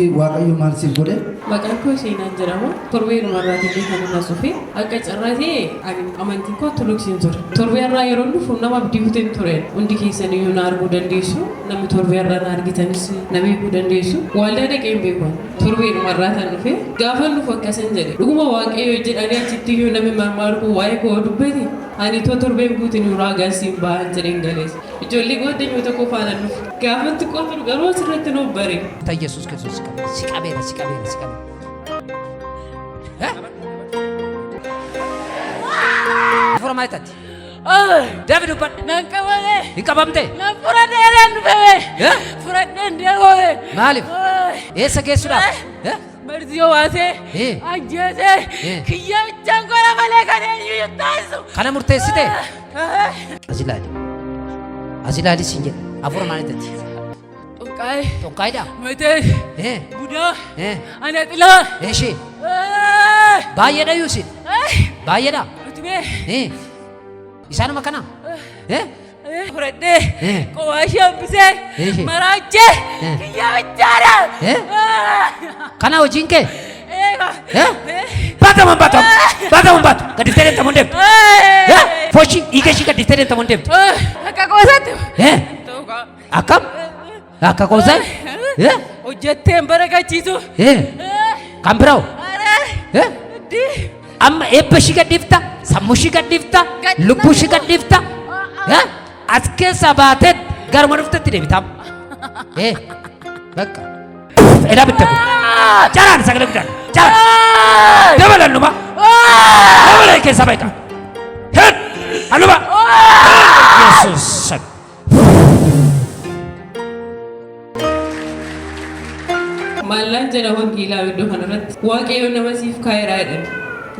Keessatti Waaqayyo maal siif godhe? Maqaan koo Seenaan jedhama. Torbee dhumarraatii illee kan irraa sufe. Akka carraa ta'e ani amantiin koo Ortodoksiin ture. Torbee irraa yeroo dhufu nama abdii kuteen ture. Hundi keessan iyyuu na arguu dandeessu. Namni torbee irraa na argitanis na beekuu dandeessu. Waldaa dhaqee hin beeku. Torbee dhumarraa tan dhufe. Gaafa dhufu akkasan jedhe. Dhuguma Waaqayyo jedhanii achitti iyyuu namni marmaaru kun waa'ee koo dubbate. Ani too torbeen guutin raagaan siin ba'an jedheen galees. Ijoollee ጓደኞota koo faana dhufu. Gaafa xiqqoo turu garuu asirratti nuuf bare. Ta Yesuus Kiristoos si qabeera, si qabeera, si qabeera, si qabeera. Eh? Hafuura maal taati? Dafi dubbadhu. Nan qabame. Hin qabamte? Nan fudhadhee dhufee. Eh? Fudhadheen deemame. Maaliif? Eessa geessuudhaaf? Eh? Marzii obaasee. Eh. Ajjeesee. Eh. Kiyya bichaan godha malee kan eenyu taasisu. Kana murteessite? As ilaali. As ilaali siin jedha. Hafuura maal taati? Xonqaa'ee. Xonqaayidhaa? Matee. Eh? Budaa. Eh? Ana xilaa. Eeshee? Baay'eedha yuusin? Baay'eedha? Utubee. Eh? Isaanuma kana? Eh? Fudhadhee. Eh. Qowaa ishee hambisee. Eeshee. Maraachee. Eh. Kiyya bichaadha. Eh? Kana hojiin kee? Eega. Eh? Baatamu baatamu. Baatamu baatu. Gadhiftee deemtamu hin deemtu. Eh? Foshii dhiiga ishii gadhiftee deemtamu hin deemtu. Akka qoosaatti. Eh? Akkam? Akka qoosaan? Eh? Hojjetteen barakachiisu. Eh? Kan biroo? Eh? Amma eebba ishii gadhiifta, sammuu ishii gadhiifta, lubbuu ishii gadhiifta. Eh? As keessaa baatee garuma dhuftetti deebitaam. Eh? Bakka. Edhaa bitta kun. Caraan sagalee guddaan. Caraan. Dabalan luba. Dabalan keessaa beeka. Hin. Aluba. Yesuus. Maallaan jedha wangeelaa iddoo kanarratti Waaqayyo nama siif kaa'eera jedhan.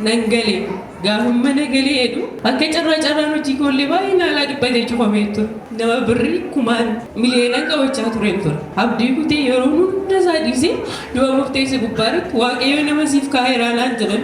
Nan galee gaafa mana galee jedhu akka carraa carraan hojii koollee baay'ee naalaa dhiphatee cufamee ture. Nama birrii kumaan miliyoonaan qabachaa tureen ture. Abdii kutee yeroo hunda isaa dhiisee du'a murteesse gubbaarratti Waaqayyo nama siif kaa'eera naan jedhan.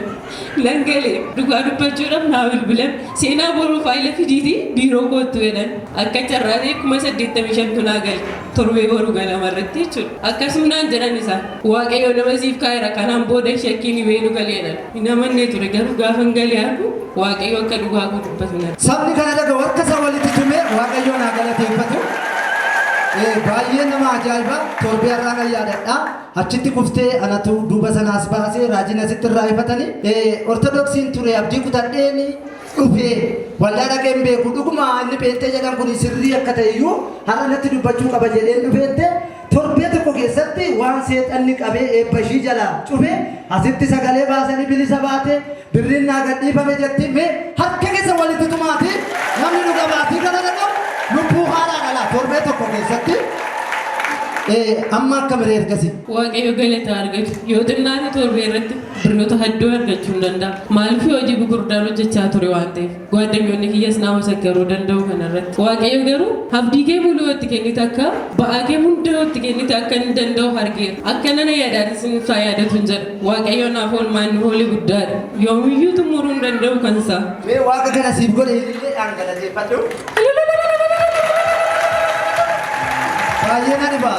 Nan galee dhugaa dubbachuudhaaf naa bilbilan seenaa boruu faayila fidiitii biiroo koottu jedhan. Akka carraa ta'e 85,000 naa gale torbee boruu ganama irratti jechuudha. Akkasuma naan jedhan isaan Waaqayyo nama siif kaa'eera kanaan booda shakkiin beenu galeedha. Hin amannee ture garuu gaafa hin galee argu Waaqayyo akka dhugaa koo dubbatu na. Sabni kana dhaga'u harka isaa walitti tumee Waaqayyoon haa galateeffatu. Baay'ee nama ajaa'iba torbee har'aa kan yaadadha. Achitti kuftee anatu duuba sanaas baasee raajiin asitti irraa ifatanii. Ortodoksiin ture abdii kutadheen dhufee waldaa dhaqee hin beeku. Dhuguma inni pheenxee jedhan kun sirrii akka ta'e iyyuu har'a natti dubbachuu qaba jedheen dhufeette torbee tokko keessatti waan seexanni qabee eebba ishii jalaa cufe asitti sagalee baasanii bilisa baate birriin naa gadhiifame jetti. Mee harka keessa walitti tumaati namni dhuga baatii kana dhaqabu lubbuu haaraa dhala torbee tokko keessatti. Amma akka miree ergasii. Waaqayyo galata argatu. Yoo xinnaate torbee irratti birroota hedduu argachuu hin danda'a. Maaliif hojii gurguddaan hojjechaa ture waan ta'eef. ጓደኞonni kiyyas naa masakkaruu danda'u kanarratti. Waaqayyo garuu abdii kee muluu itti kennite akka ba'aa kee hunda itti kennite akka inni danda'u argeera. Akka nana yaadaatis inni isaa yaadatu hin jedhu. Waaqayyo naaf oolmaan inni hoolii guddaadha. Yoomiyyuu xumuruu hin danda'u kan isaa. Mee waaqa kana siif godhe ililleedhaan galateeffadhu. Baay'ee na dhiba.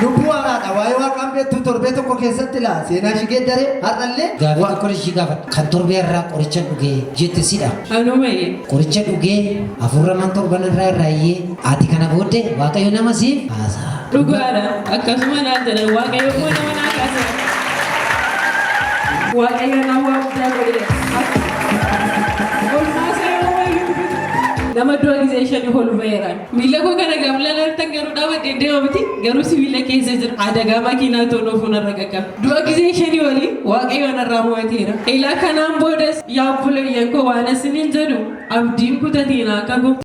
Lubbuu haaraadha. Waa'ee waaqaan beektu torbee tokko keessatti laa seenaa ishii geeddaree har'allee. Gaafii tokko ishii gaafadha. Kan torbee irraa qoricha dhugee jette sidha. Anuma. Qoricha dhugee hafuurra man torban irraa irraa iyyee ati kana booddee Waaqayyo nama siif haasaa. Dhugaadha. Akkasuma naan jedhan Waaqayyo immoo nama naa kaase. Waaqayyo nama waa guddaa godhe. Olmaa isaa yeroo baay'ee dubbatu. Nama du'a gisee shanii ol ba'eera. Miila koo kana gaafa ilaalan garuu dhaabadhee deema miti garuu sibiila keessa jira. Adagaa makiinaa toon ofuun irra qaqqabe. Du'a gisee shanii olii Waaqayyo narraa mo'ateera. Ilaa kanaan boodas yaa obboleeyyan koo waan isiniin jedhu abdiin kutatiin akka gooftaa.